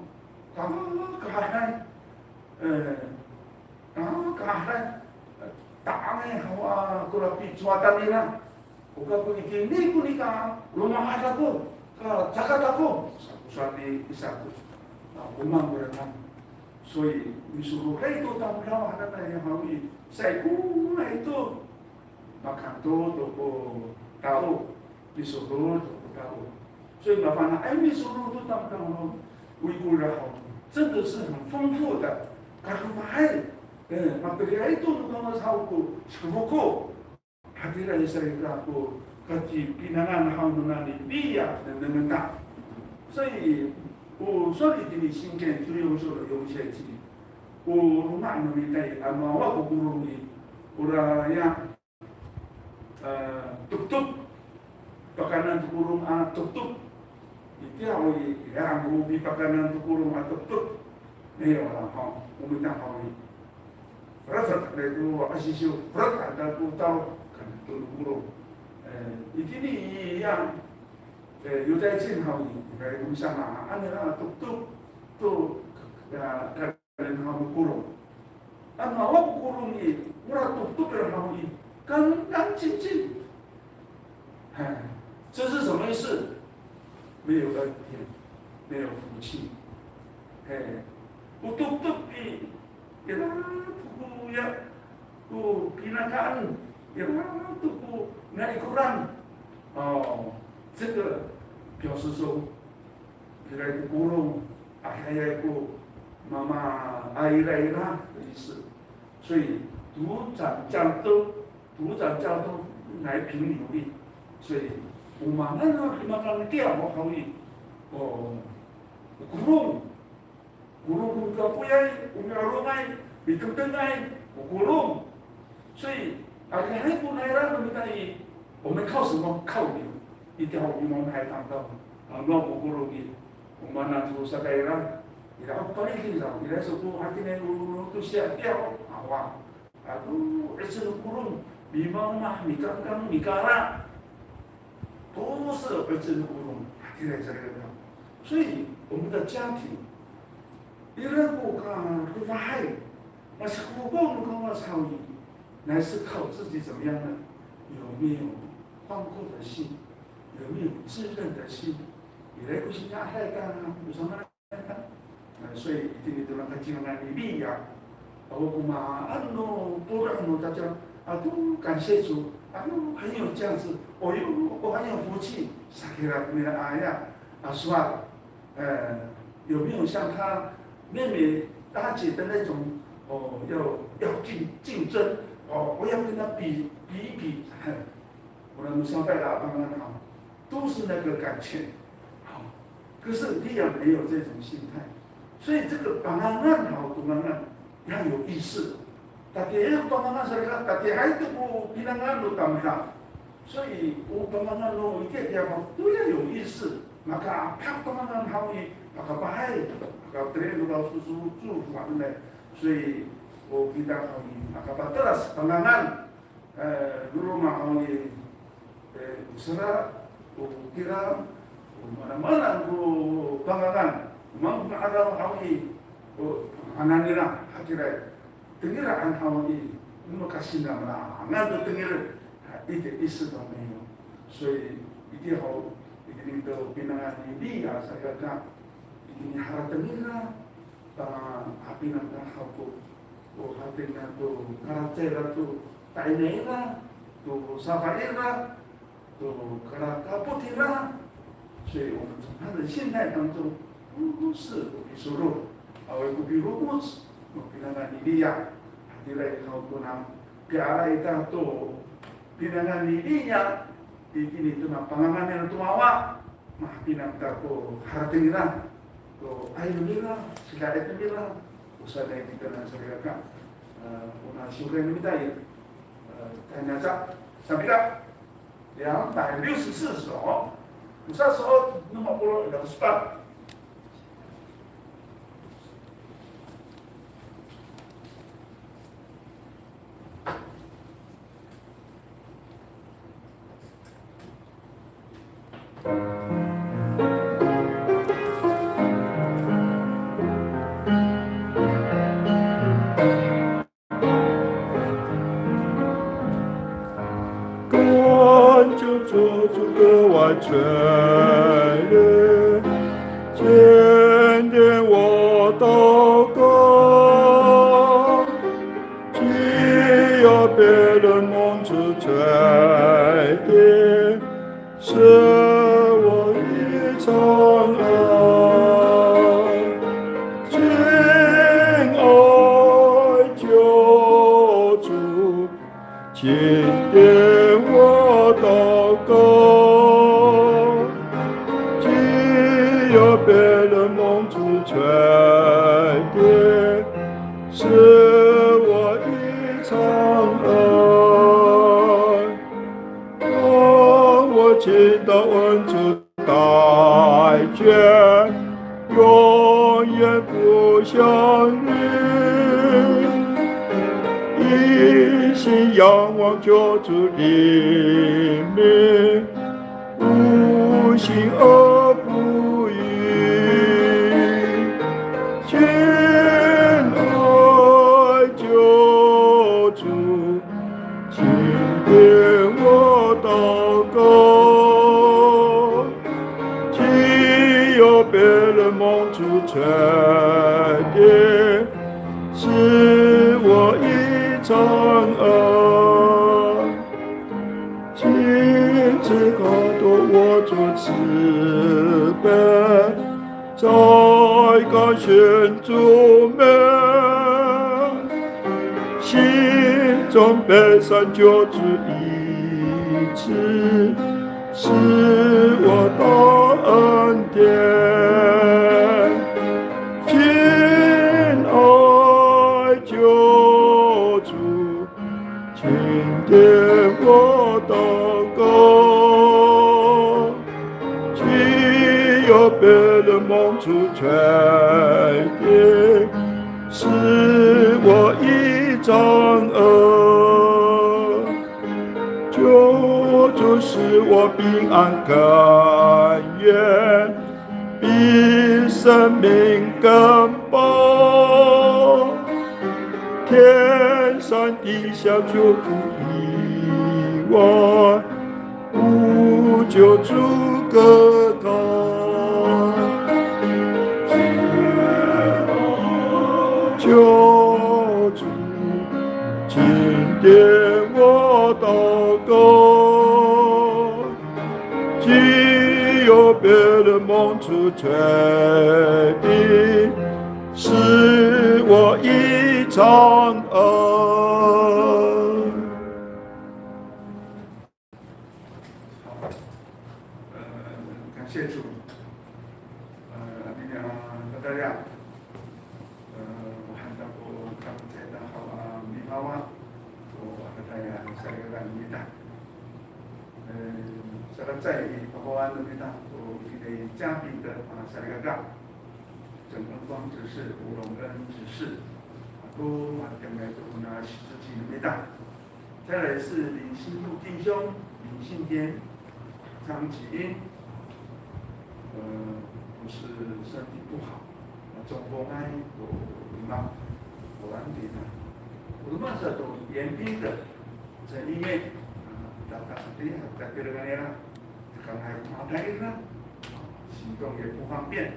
？Takahay. E, takahay. Ta'angay haw a kora picowatan nira. O kako itini ko nika lomahad ako, ka cakat ako, sa ko sowal ni Isak. A, o maan ko ranan. 所以 misororay to tamdaw hananay haw i, saikoray to makanto to ko tao, misoror to ko tao. 所以 mafana'ay misoror to tamdaw haw, o ikor ira haw, 真的是很丰富的。Kalomahay, e, mateliay to no Kawas haw ko sikofoko. Hatira i, salikaka, ko kacipinangan haw nona ni Liya nengnengen ta. 所以 o sowal itini Singken 十六章的 四节, o loma' no mita i, ano awa ko korong i, ora ya, e, toptop. Pakaenen to korong a toptop. Itiya haw i, ya, o pipakaenen to korong a toptop. 没有了哈，我们讲好了。Frat, frat, 那个阿西修，frat，那个到，看，都是乌龙。呃，一定一样，呃，有在进好，应该不像啊，按照那个都，都，都，啊，看人好乌龙。啊，那我乌龙呢，我那都，都不要好呢，干干净净。哎，这是什么意思？没有恩典，没有福气。哎，我都，都比 Ira to ko ya, ko pinakaan, ira to ko naikoran. 哦，这个表示说，ira ko korong, a, ira ko mama, a, ira, ira 的意思。所以独掌交通，独掌交通来评努力。所以我们那个地方讲的电话好运，哦，korong, Korong ko mikapoyay, o mi'orongay, mitengtengay, o korong. 所以, adihay ko naira no mita i, 我们靠什么？靠你。Itiya ho i, 我们还谈到, ano ko korong i, o maan to sakay ira, ira ko palikin sa, ira so ko hatiniay no, no to siya, itiya ho, awa. Ato, 'icel no korong, mimawmah, mikangkang, mikara. 都是 'icel no korong, hatira sa kira. 所以我们的家庭, ira ko ka, ko fahay, masikofoko no Kawas haw i, 乃是靠自己怎么样呢？有没有宽阔的心？有没有自认的心？Ira ko sini'adaay ka, o samaan 呃，所以 itini to nakaciwangan ni Liya, o komaen no polo' no 大家, ato 感谢主, ato 很有价值, o yo, o 很有福气, sakira ko nira aya, a sowal, 呃，有没有像他妹妹大姐的那种，哦，要，要竞，竞争，哦，我要跟他比，比一比。Ora no sato a pangangan haw, 都是那个感觉。好，可是 Liya 没有这种心态，所以这个 pangangan haw, tongangan, 要有意识。Tatiihay ko pangangan sa rira, tatiihay to ko pinangan no tamdaw. 所以 o pangangan no itiya tiya haw, to ya 有意识. Makaapak pangangan haw i, makapahay, makatereng no kaw sosoco, sosoco, sosoco, 所以 o kita haw i, makapatelas pangangan. E, no roma haw i, e, o sera, o kilang, o manamanan ko pangangan, o manga'araw haw i, o pangangan nira, hatiraay. Tengil han haw i, o makasinamaangan to tengil, ha, itiya i, 意识都没有. 所以 itiya haw, itini to pinangan ni Liya sa kaka, itini harateng nira, ta hapinang ta haw ko, ko hatira to, karacay ira to, ta'inay ira, to safay ira, to kalakapot ira. 所以我们从他的现代当中，不是 ko pisoro', awaay ko piromoc no pinangan ni Liya. Hatiraay haw kona piaray ita to pinangan ni Liya, itini tona pangangan nira to wawa, mahapinang ta ko harateng nira, to ayni nira, sidaet nira, o sanay kitanan salikaka, e, ona siwkay no mita i, e, tayni aca, sapila. 两百六十四首，五十首，那么不了，两十八。 看见主的爱催泪，坚定我祷告。既有别人蒙主垂听，是我一场爱。亲爱救主， 请听我祷告。既有别人蒙主垂听，是我一场爱。当我祈祷恩主 代求，永远不想你。一心仰望救主的名，无心而不语。亲爱救主， 请听我祷告。既有别人蒙主垂听，是我一场爱。亲自感动我主慈悲， 再感谢主名，心中悲伤救主医治，是我的恩典。亲爱救主， 请听我祷告。既有别人蒙主垂听，是我一场爱。救主使我平安甘愿， 比生命更宝。天上地下救主以外，无救主可靠。救主，请听我祷告。 既有别人蒙主垂听，是我一场爱。好，呃，感谢主。呃，那个，大家，呃，我看到过，看哎呀，salikaka no mita. E, saka caay i papawan no mita, o, i, i, 嘉宾的, a, salikaka. 整个光执事、吴荣恩执事, a, to, a, kami to, o, na, 十几 no mita. 再来是林信富弟兄、林信坚、张启英，呃，不是身体不好，那中风啊，有，有吗？有安定啊。我们那时候都严厉的，在医院，啊，大家，哎呀，在别的那里啦，刚才马太啦，行动也不方便，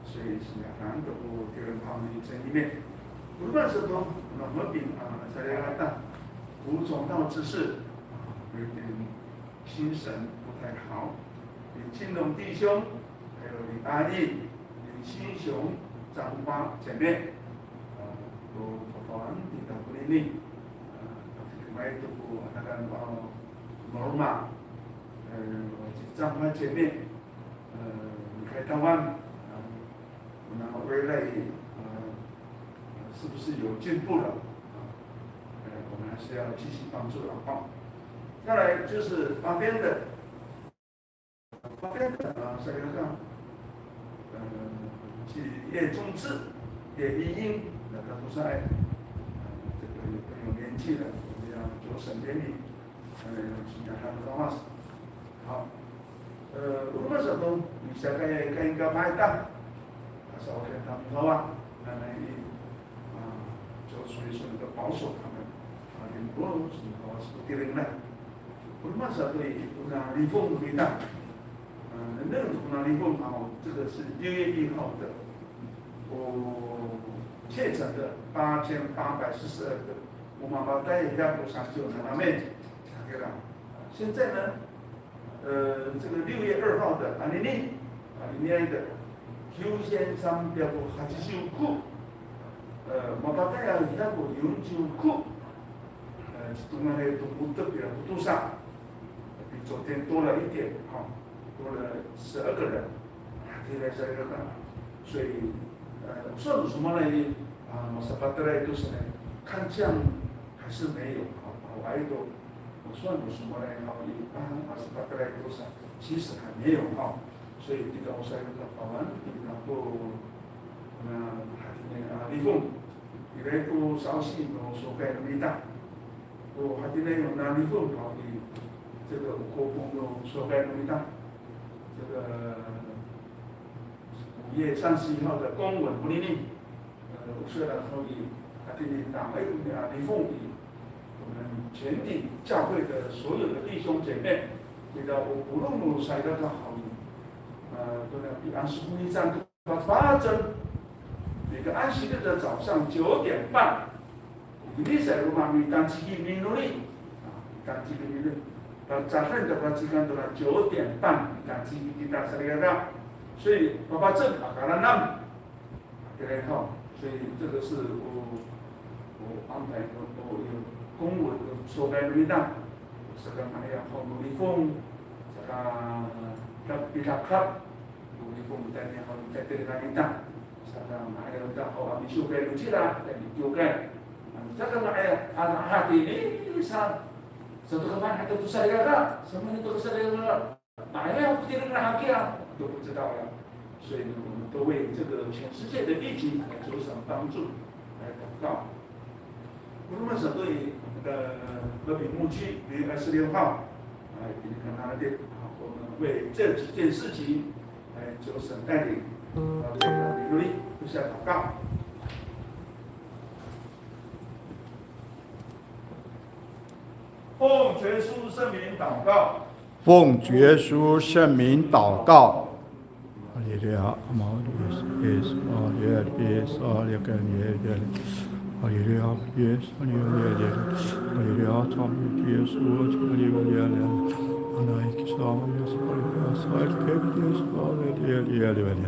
所以是啊，难得我个人帮你在医院。我们那时候都，那我们病啊，在那个，无从道之事，有点 精神不太好。林庆龙弟兄，还有林阿义、林新雄、张花姐妹，呃，都帮忙的，不容易。呃，另外都不，那个，呃，Norma，呃，张花姐妹，呃，离开台湾，呃，然后回来，呃，是不是有进步了？啊，呃，我们还是要继续帮助了哈。再来就是旁边的，旁边的啊，这个，呃，去叶中志、叶一英，那个都是，哎，呃，这个有，有年纪了，我们要求神怜悯。 呃，请大家多多。好，呃，我们说都，你下个月该应该买单，还是我跟他们说啊，那那一，啊，就属于说那个保守他们，啊，也不是说是不给人的。我们说对，我们礼奉给他，嗯，那个我们礼奉啊，这个是六月一号的，哦，确诊的八千八百四十二个，我们把大家都上去有那面。 现在呢，呃，这个六月二号的，anini, anini的, kiw siyam siyam pyaku haciw ko, 呃，mapatay a hiya ko yonciw ko, 呃，tongay to ko tep ira ko tosa, 比昨天多了一点，哈，多了十二个人，还可以来这个，所以，呃，算什么呢？啊，masapatay to 是呢，看这样还是没有，好，好，还有 我算有什么呢？哈，一般还是大概多少？其实还没有哈。所以这个我说有个法案，比较多，那还是那个立法，因为都稍微有说该的味道。我还是那有那立法，好比这个国公有说该的味道，这个五月三十一号的公文不灵灵。 呃，虽然说也，啊，今天打开，啊，立法，我们全体教会的所有的弟兄姐妹，这个我不论我谁的好，呃，都要平安，是故意这样子，反正每个安息日的早上九点半， Ini sa roma mitangciki minoli. Mitangciki minoli. Palacaden to palacikan to na 九点半, mitangciki kita salikaka. 所以 papacem a kalanam. 对不对？哈，所以这个是我，我安排，我，我有公文的说明的。Saka maya ho no lifong, saka kapilakap, no lifong tayni ho no tayni kita. Saka maya kita ho a misiwkay no cila, tayni kiwkay. Saka maya, a, hatini sa, sato ka maan hato to salikaka, sa maan hato to salikaka. Maya ko tireng na hakiya, 都不知道了。所以呢，我们都为这个全世界的疫情来求神帮助，来祷告。我们所对那个和平牧区，因为二十六号，哎，已经跟他那边，啊，我们为这几件事情来求神带领，啊，来努力，互相祷告。奉主耶稣圣名祷告。 奉主耶稣圣名祷告。哈利路亚，哈利路亚，哈利路亚，哈利路亚，哈利路亚，主耶稣，哈利路亚，哈利路亚，哈利路亚。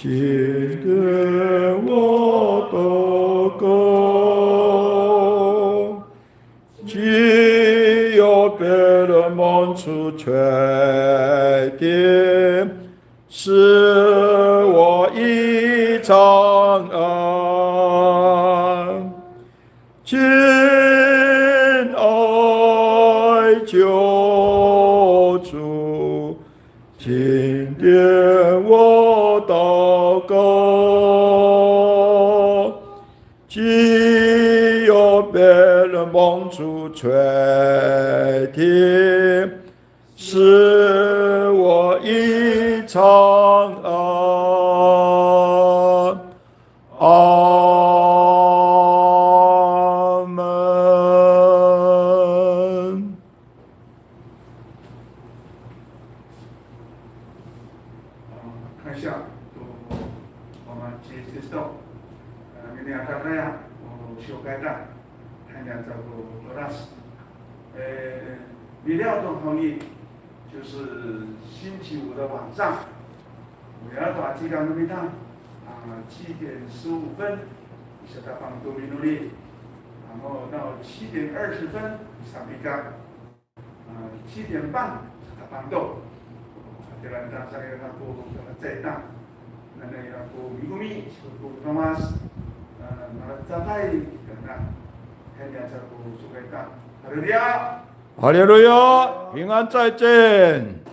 请听我祷告，既有被人蒙主垂听，使我一场安。亲爱救主， 请听我祷告，既有被人蒙主垂听，使我一场安。阿门。感谢，都我们接接受，呃，明天大家呀，我们修改的，看见这个 kelas，呃，明天要多好呢，就是星期五的晚上，我要把这个那边看，啊，七点十五分，是他帮助你努力，然后到七点二十分，上比干。 啊，七点半，他帮助。Hatira kita sa ira ko kacaytan. Nanay ira ko mikomi, ko Tomas, malacafay kita na. Hanya sa ko sokaytan. Haleluya! Haleluya! 平安再见。